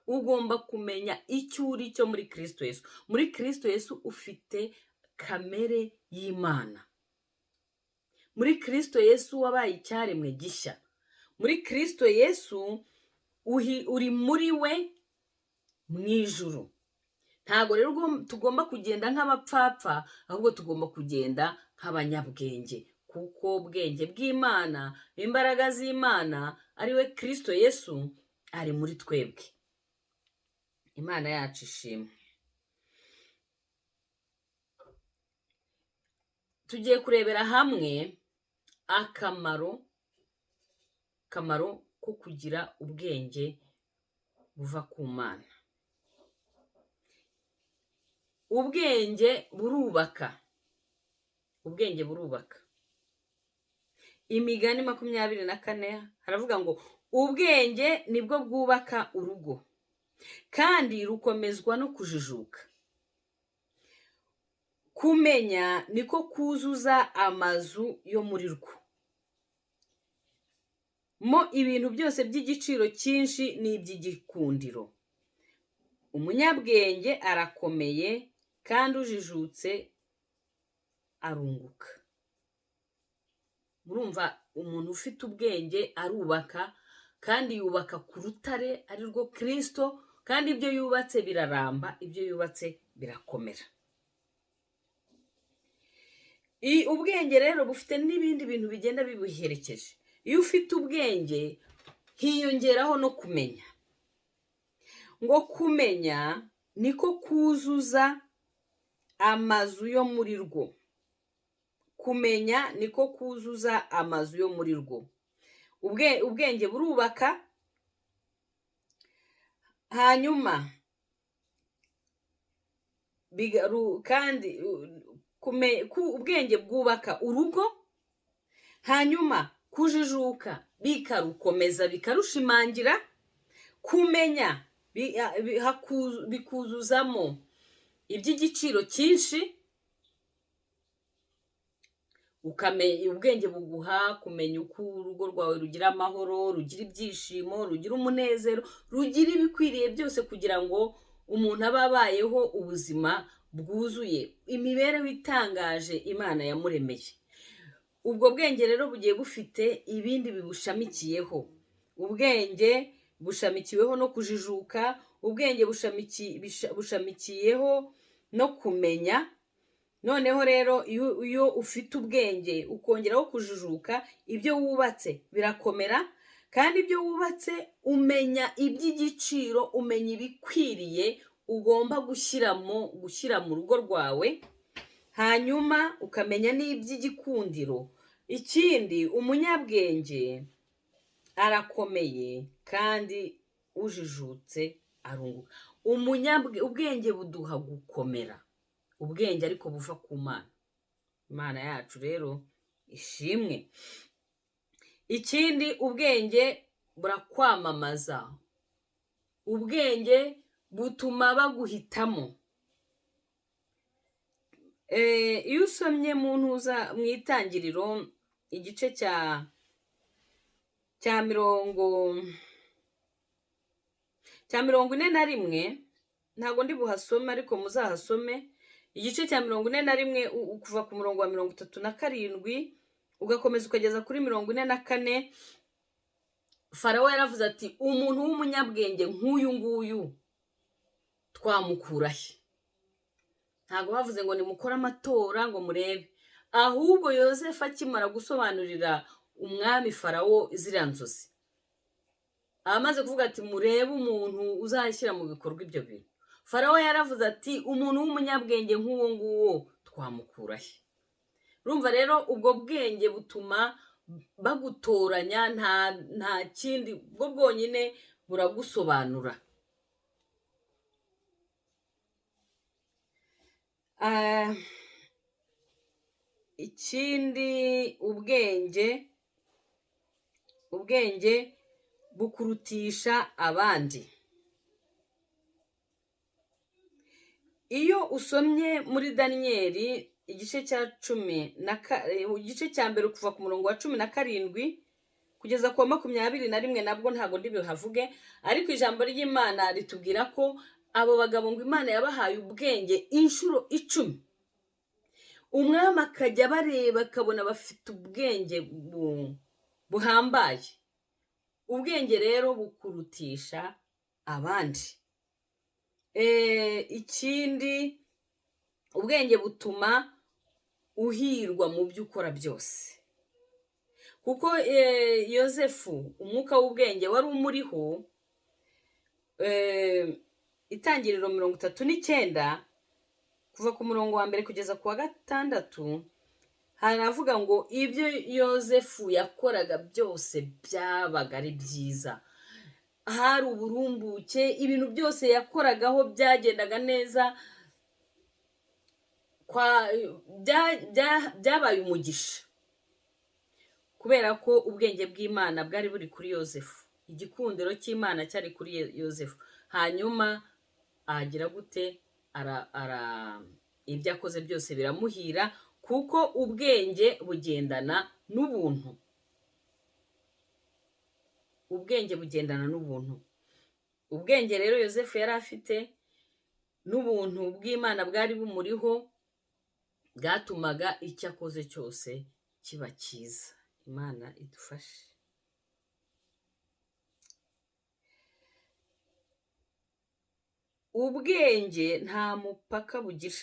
Ugomba kumenya icyo uri cyo muri Kristo Yesu. Muri Kristo Yesu ufite kamere y'Imana. Muri Kristo Yesu wabaye icyaremwe gishya. Muri Kristo Yesu uri muri we mu ijuru. Ntabwo rero tugomba kugenda nk'abapfapfa, ahubwo tugomba kugenda nk'abanyabwenge, kuko ubwenge bw'Imana, imbaraga z'Imana, ari we Kristo Yesu, ari muri twebwe. Imana yacu ishimwe. Tugiye kurebera hamwe akamaro ko kugira ubwenge buva ku Mana. Ubwenge burubaka, ubwenge burubaka. Imigani 24 haravuga ngo ubwenge nibwo bwubaka urugo, kandi rukomezwa no kujijuka. Kumenya niko kuzuza amazu yo muri rwo mo ibintu byose by'igiciro cyinshi n'iby'igikundiro. Umunyabwenge arakomeye, kandi ujijutse arunguka. Murumva, umuntu ufite ubwenge arubaka, kandi yubaka ku rutare ari rwo Kristo, kandi ibyo yubatse biraramba, ibyo yubatse birakomera. Ubwenge rero bufite n'ibindi bintu bigenda bibuherekeje. Iyo ufite ubwenge hiyongeraho no kumenya. Ngo kumenya niko kuzuza amazu yo muri rwo. Kumenya niko kuzuza amazu yo muri rwo. Ubwenge burubaka, hanyuma kandi ubwenge bwubaka urugo, hanyuma kujijuka bikarukomeza, bikarushimangira. Kumenya bikuzuzamo iby'igiciro cyinshi. Ubwenge buguha kumenya uko urugo rwawe rugira amahoro, rugira ibyishimo, rugira umunezero, rugira ibikwiriye byose kugira ngo umuntu abe abayeho ubuzima bwuzuye, imibereho itangaje Imana yamuremeye. Ubwo bwenge rero bugiye bufite ibindi bibushamikiyeho. Ubwenge bushamikiweho no kujijuka, ubwenge bushamikiyeho no kumenya. Noneho rero iyo ufite ubwenge ukongeraho kujijuka, ibyo wubatse birakomera, kandi ibyo wubatse umenya iby'igiciro, umenya ibikwiriye ugomba gushyira mu rugo rwawe, hanyuma ukamenya n'iby'igikundiro. Ikindi, umunyabwenge arakomeye, kandi ujijutse arunguka. Ubwenge buduha gukomera, ubwenge ariko buva ku Mana. Imana yacu rero ishimwe. Ikindi, ubwenge burakwamamaza, ubwenge butuma baguhitamo. Iyo usomye mu ntuza mu Itangiriro igice cya 41, ntabwo ndi buhasome ariko muzahasome, igice cya 41 kuva ku murongo wa 37 ugakomeza ukageza kuri 44, Farawo yaravuze ati umuntu w'umunyabwenge nk'uyu nguyu twamukura he? Ntabwo bavuze ngo nimukore amatora ngo murebe, ahubwo Yozefu akimara gusobanurira umwami Farawo ziriya nzozi, amaze kuvuga ati murebe umuntu uzashyira mu bikorwa ibyo bintu, Farawo yaravuze ati umuntu w'umunyabwenge nk'uwo nguwo twamukura he? Urumva rero ubwo bwenge butuma bagutoranya, nta kindi, bwo bwonyine buragusobanura. Ikindi, ubwenge bukurutisha abandi. Iyo usomye muri Daniyeli igice cya 10 igice cya mbere kuva ku murongo wa 17 kugeza ku wa 21, nabwo ntabwo ndi buhavuge, ariko ijambo ry'Imana ritubwira ko abo bagabo ngo Imana yabahaye ubwenge inshuro 10, umwami akajya abareba akabona bafite ubwenge buhambaye. Ubwenge rero bukurutisha abandi. Ikindi, ubwenge butuma uhirwa mu byo ukora byose, kuko Yozefu umwuka w'ubwenge wari umuriho. Itangiriro 39, kuva ku murongo wa 1 kugeza ku wa 6, haravuga ngo ibyo Yozefu yakoraga byose byabaga ari byiza, hari uburumbuke, ibintu byose yakoragaho byagendaga neza, byabaye umugisha, kubera ko ubwenge bw'Imana bwari buri kuri Yozefu, igikundiro cy'Imana cyari kuri Yozefu. Hanyuma agira gute? Ibyo akoze byose biramuhira, kuko ubwenge bugendana n'ubuntu. Ubwenge bugendana n'ubuntu. Ubwenge rero Yozefu yari afite n'ubuntu bw'Imana bwari bumuriho, bwatumaga icyo akoze cyose kiba cyiza. Imana idufashe. Ubwenge nta mupaka bugira.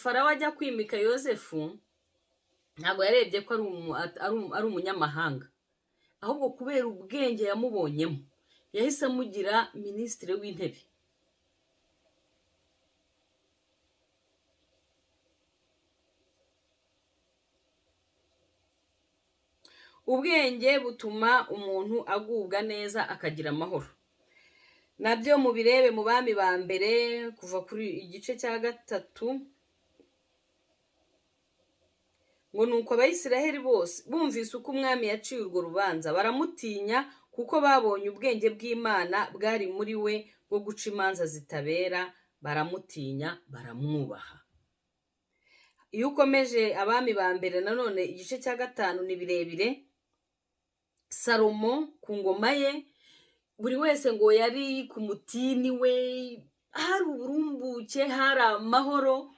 Farawo ajya kwimika Yozefu, ntabwo yarebye ko ari umunyamahanga, ahubwo kubera ubwenge yamubonyemo yahise amugira minisitiri w'intebe. Ubwenge butuma umuntu agubwa neza akagira amahoro. Nabyo mubirebe mu Bami ba mbere, kuva kuri igice cya 3, ngo nuko Abayisiraheli bose bumvise uko umwami yaciye urwo rubanza, baramutinya, kuko babonye ubwenge bw'Imana bwari muri we bwo guca imanza zitabera, baramutinya baramwubaha. Iyo ukomeje Abami ba mbere nanone igice cya 5 ni birebire, Salomo ku ngoma ye buri wese ngo yari ku mutini we, hari uburumbuke, hari amahoro.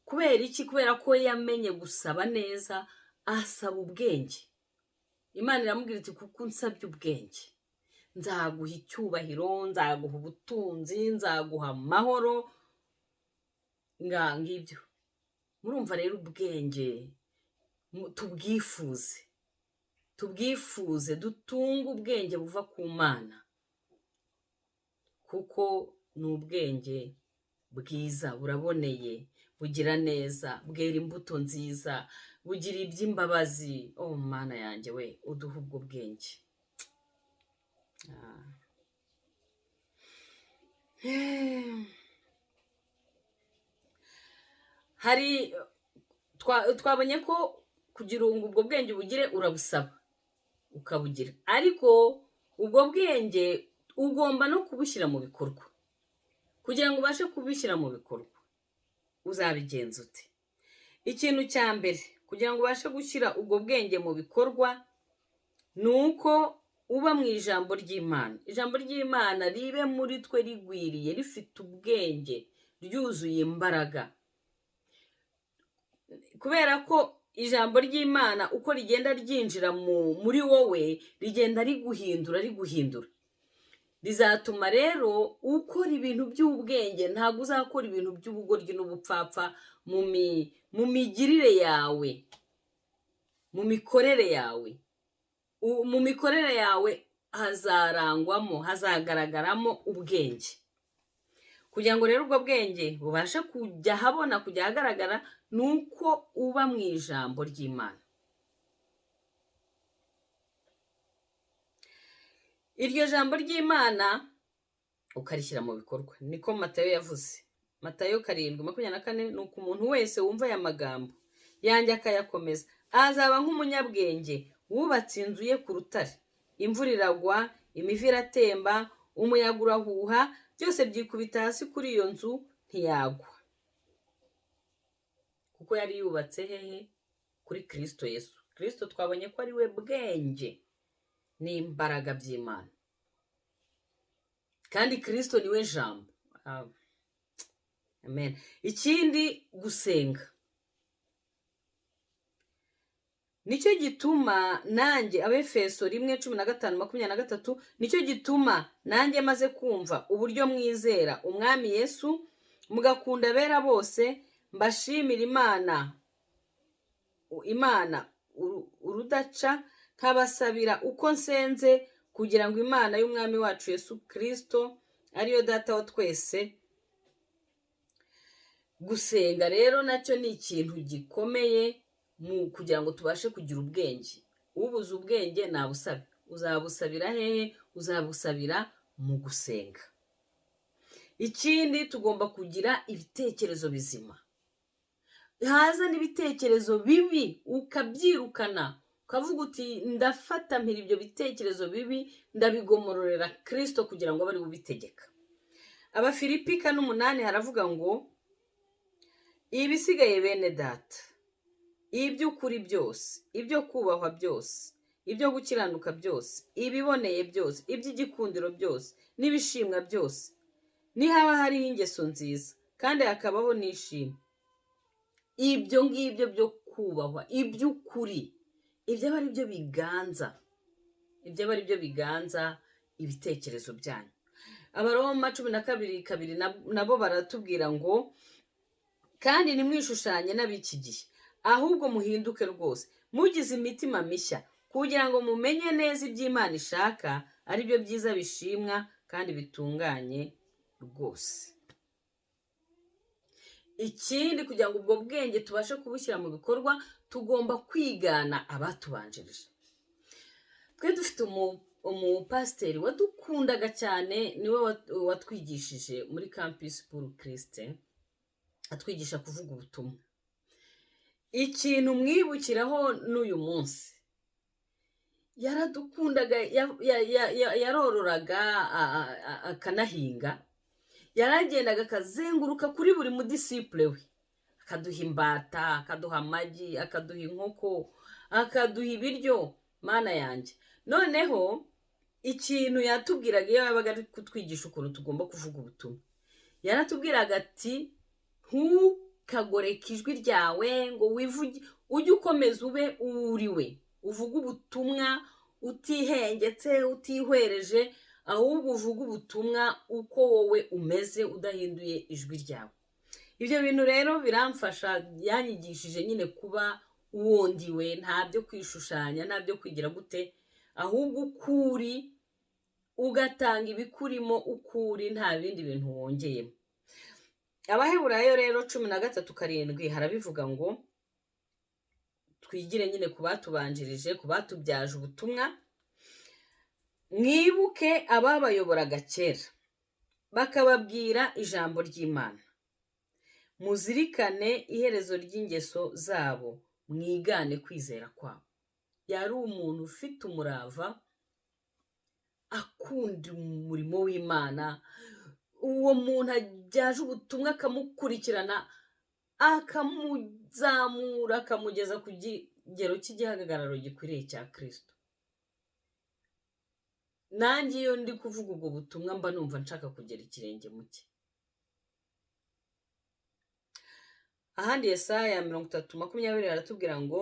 Kubera iki? Kubera ko yamenye gusaba neza, asaba ubwenge. Imana iramubwira iti kuko unsabye ubwenge, nzaguha icyubahiro, nzaguha ubutunzi, nzaguha amahoro, ngibyo. Murumva rero ubwenge tubwifuze, tubwifuze, dutunge ubwenge buva ku Mana, kuko ni ubwenge bwiza, buraboneye, bugira neza, bwera imbuto nziza, bugira iby'imbabazi. Oh Mana yanjye we, uduhe ubwo bwenge. Hari twabonye ko kugira ngo ubwo bwenge ubugire urabusaba ukabugira, ariko ubwo bwenge ugomba no kubushyira mu bikorwa. Kugira ngo ubashe kubishyira mu bikorwa uzabigenza ute? Ikintu cya mbere kugira ngo ubashe gushyira ubwo bwenge mu bikorwa ni uko uba mu ijambo ry'Imana. Ijambo ry'Imana ribe muri twe rigwiriye, rifite ubwenge, ryuzuye imbaraga. Kubera ko ijambo ry'Imana uko rigenda ryinjira muri wowe, rigenda riguhindura, riguhindura. Rizatuma rero ukora ibintu by'ubwenge, ntabwo uzakora ibintu by'ubugoryi n'ubupfapfa mu migirire yawe, mu mikorere yawe. Mu mikorere yawe hazarangwamo, hazagaragaramo ubwenge. Kugira ngo rero ubwo bwenge bubashe kujya ahabona, kujya ahagaragara, ni uko uba mu ijambo ry'Imana. Iryo jambo ry'Imana ukarishyira mu bikorwa. Niko Matayo yavuze. Matayo 7:24, ni uko umuntu wese wumva aya magambo yanjye akayakomeza azaba nk'umunyabwenge wubatse inzu ye ku rutare. Imvura iragwa, imivu iratemba, umuyaga urahuha, byose byikubita hasi kuri iyo nzu ntiyagwa, kuko yari yubatse hehe? Kuri Kristo Yesu. Kristo twabonye ko ari we bwenge n'imbaraga by'Imana, kandi Kristo niwe jambo. Amen. Ikindi, gusenga. Nicyo gituma nanjye, Abefeso 1:15-23, nicyo gituma nanjye maze kumva uburyo mwizera Umwami Yesu, mugakunda abera bose, mbashimira Imana urudaca, nkabasabira uko nsenze, kugira ngo Imana y'Umwami wacu Yesu Kirisito, ariyo Data wa twese. Gusenga rero nacyo ni ikintu gikomeye mu kugira ngo tubashe kugira ubwenge. Ubuze ubwenge nabusabe. Uzabusabira hehe? Uzabusabira mu gusenga. Ikindi, tugomba kugira ibitekerezo bizima. Haza n'ibitekerezo bibi ukabyirukana, ukavuga uti: "Ndafata mpira ibyo bitekerezo bibi, ndabigomororera Kirisito kugira ngo abe ari ubitegeka." Abafilipi 4:8 haravuga ngo: "Ibisigaye, bene Data, iby'ukuri byose, ibyo kubahwa byose, ibyo gukiranuka byose, ibiboneye byose, iby'igikundiro byose n'ibishimwa byose, nihaba hariho ingeso nziza kandi hakabaho n'ishimwe, ibyo ngibyo byo kubahwa, iby'ukuri, ibyo aba ari byo biganza, ibyo aba ari byo biganza ibitekerezo byanyu." Abaroma 12:2 nabo baratubwira ngo: "Kandi ntimwishushanye n'ab'iki gihe, ahubwo muhinduke rwose mugize imitima mishya, kugira ngo mumenye neza iby'Imana ishaka, ari byo byiza bishimwa kandi bitunganye rwose." Ikindi, kugira ngo ubwo bwenge tubashe kubushyira mu bikorwa, tugomba kwigana abatubanjirije. Twe dufite umupasiteri wadukundaga cyane, niwe watwigishije muri Campus pour Christ, atwigisha kuvuga ubutumwa. Ikintu mwibukiraho n'uyu munsi, yaradukundaga, yarororaga akanahinga. Yaragendaga akazenguruka kuri buri mudisciple we, akaduha imbata, akaduha amagi, akaduha inkoko, akaduha ibiryo. Mana yanjye! Noneho ikintu yatubwiraga iyo yabaga ari kutwigisha ukuntu tugomba kuvuga ubutumwa, yaratubwiraga ati: "Ntukagoreke ijwi ryawe ngo wivuge, ujye ukomeza ube uriwe, uvuge ubutumwa utihengetse, utihwereje, ahubwo uvuge ubutumwa uko wowe umeze, udahinduye ijwi ryawe." Ibyo bintu rero biramfasha. Yanyigishije nyine kuba uwondiwe, nta byo kwishushanya, nta byo kwigira gute, ahubwo uko uri ugatanga ibikurimo uko uri, nta bindi bintu wongeyemo. Abaheburayo rero 13:7 harabivuga ngo twigire nyine ku batubanjirije, ku batubyaje ubutumwa: "Mwibuke ababayoboraga kera, bakababwira ijambo ry'Imana, muzirikane iherezo ry'ingeso zabo, mwigane kwizera kwabo." Yari umuntu ufite umurava, akunda umurimo w'Imana. Uwo muntu ajyaje ubutumwa akamukurikirana, akamuzamura, akamugeza ku kigero cy'igihagararo gikwiriye cya Kirisito. Nanjye iyo ndi kuvuga ubwo butumwa, mba numva nshaka kugera ikirenge mu cye. Ahandi, Yesaya 30:20 aratubwira ngo: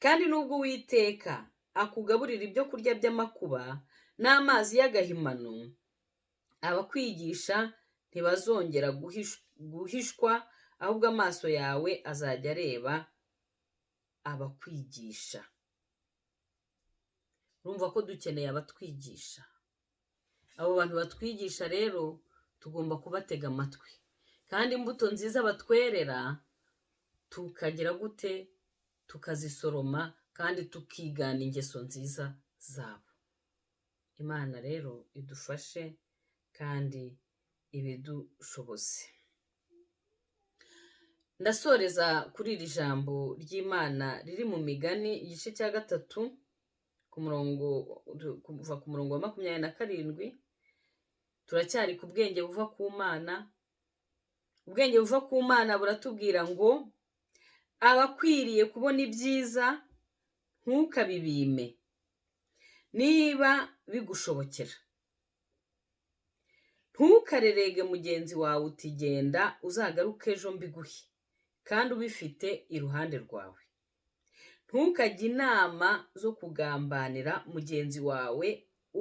"Kandi nubwo Uwiteka akugaburira ibyo kurya by'amakuba n'amazi y'agahimano, abakwigisha ntibazongera guhishwa, ahubwo amaso yawe azajya areba abakwigisha." Urumva ko dukeneye abatwigisha. Abo bantu batwigisha rero tugomba kubatega amatwi, kandi imbuto nziza batwerera tukagira gute? Tukazisoroma kandi tukigana ingeso nziza zabo. Imana rero idufashe kandi ibidushoboze. Ndasoreza kuri iri jambo ry'Imana riri mu Migani, igice cya 3, ku murongo, kuva ku murongo wa 27. Turacyari ku bwenge buva ku Mana. Ubwenge buva ku Mana buratubwira ngo: "Abakwiriye kubona ibyiza ntukabibime, niba bigushobokera. Ntukarerege mugenzi wawe uti: 'Genda uzagaruke ejo mbiguhe,' kandi ubifite iruhande rwawe." Ntukajye inama zo kugambanira mugenzi wawe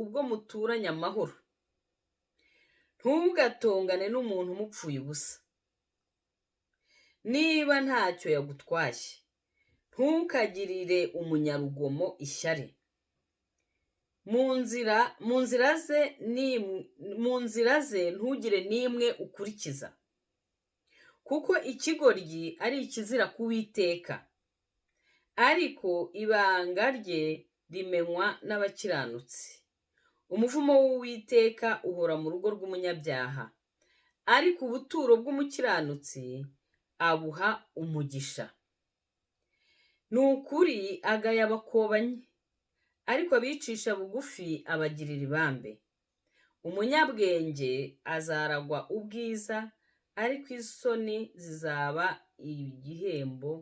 ubwo muturanye amahoro. Ntugatongane n'umuntu umupfuye ubusa niba ntacyo yagutwaye. Ntukagirire umunyarugomo ishyari. Mu nzira ze ntugire n'imwe ukurikiza, kuko ikigoryi ari ikizira ku Uwiteka, ariko ibanga rye rimenywa n'abakiranutsi. Umuvumo w'Uwiteka uhora mu rugo rw'umunyabyaha, ariko ubuturo bw'umukiranutsi abuha umugisha. Ni ukuri agaya abakobanyi, ariko abicisha bugufi abagirira ibambe. Umunyabwenge azaragwa ubwiza, ariko isoni zizaba igihembo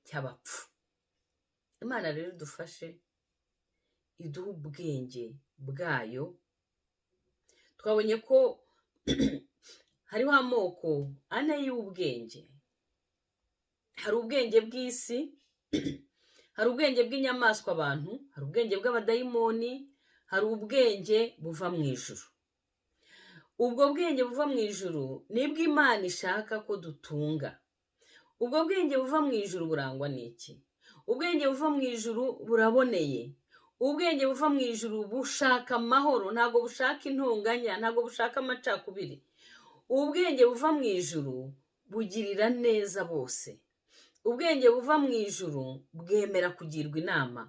cy'abapfu. Imana rero idufashe, iduhe ubwenge bwayo. Twabonye ko hariho amoko ane y'ubwenge. Hari ubwenge bw'isi, hari ubwenge bw'inyamaswa abantu, hari ubwenge bw'abadayimoni, hari ubwenge buva mu ijuru. Ubwo bwenge buva mu ijuru nibwo Imana ishaka ko dutunga. Ubwo bwenge buva mu ijuru burangwa n'iki? Ubwenge buva mu ijuru buraboneye. Ubwenge buva mu ijuru bushaka amahoro, ntabwo bushaka intonganya, ntabwo bushaka amacakubiri. Ubwenge buva mu ijuru bugirira neza bose. Ubwenge buva mu ijuru bwemera kugirwa inama.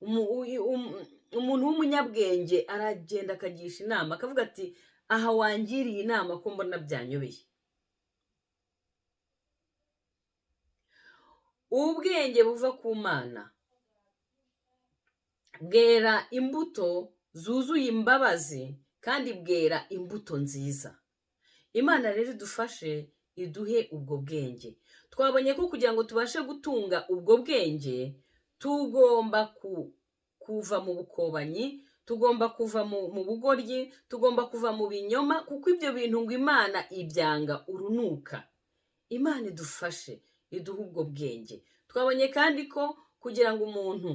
Umuntu w'umunyabwenge aragenda akagisha inama, akavuga ati: "Aha wangiriye inama ko mbona byanyobeye?" Ubwenge buva ku Mana bwera imbuto zuzuye imbabazi, kandi bwera imbuto nziza. Imana rero idufashe, iduhe ubwo bwenge. Twabonye ko kugira ngo tubashe gutunga ubwo bwenge, tugomba kuva mu bukobanyi, tugomba kuva mu bugoryi, tugomba kuva mu binyoma, kuko ibyo bintu ngo Imana ibyanga urunuka. Imana idufashe, iduhe ubwo bwenge. Twabonye kandi ko kugira ngo umuntu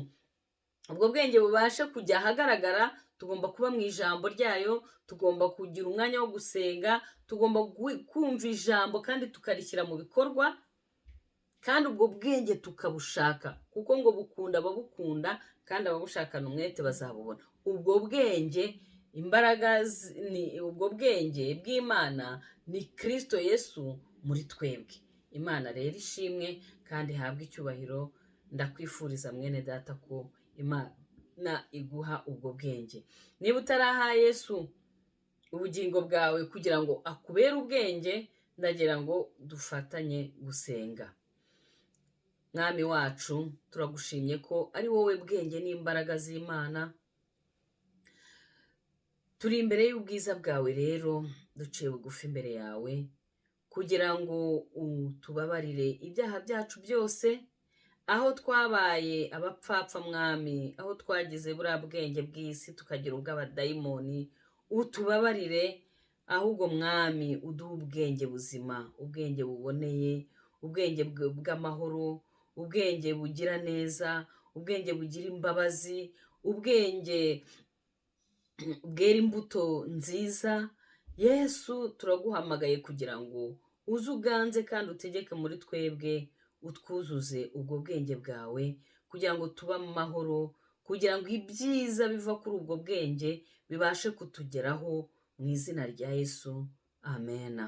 ubwo bwenge bubashe kujya ahagaragara, tugomba kuba mu ijambo ryayo, tugomba kugira umwanya wo gusenga, tugomba kumva ijambo kandi tukarishyira mu bikorwa, kandi ubwo bwenge tukabushaka, kuko ngo bukunda ababukunda, kandi ababushakana umwete bazabubona. Ubwo bwenge, imbaraga ni ubwo bwenge bw'Imana, ni Kirisito Yesu muri twebwe. Imana rero ishimwe kandi ihabwe icyubahiro. Ndakwifuriza, mwene data, ko Imana iguha ubwo bwenge. Niba utaraha Yesu ubugingo bwawe kugira ngo akubere ubwenge, ndagira ngo dufatanye gusenga. Mwami wacu, turagushimye ko ari wowe bwenge n'imbaraga z'Imana. Turi imbere y'ubwiza bwawe rero, duciye bugufi imbere yawe kugira ngo utubabarire ibyaha byacu byose, aho twabaye abapfapfa Mwami, aho twagize buriya bwenge bw'isi tukagira ubw'abadayimoni, utubabarire. Ahubwo Mwami, uduhe ubwenge buzima, ubwenge buboneye, ubwenge bw'amahoro, ubwenge bugira neza, ubwenge bugira imbabazi, ubwenge bwera imbuto nziza. Yesu, turaguhamagaye kugira ngo uze uganze kandi utegeke muri twebwe, utwuzuze ubwo bwenge bwawe kugira ngo tube amahoro, kugira ngo ibyiza biva kuri ubwo bwenge bibashe kutugeraho, mu izina rya Yesu, amena.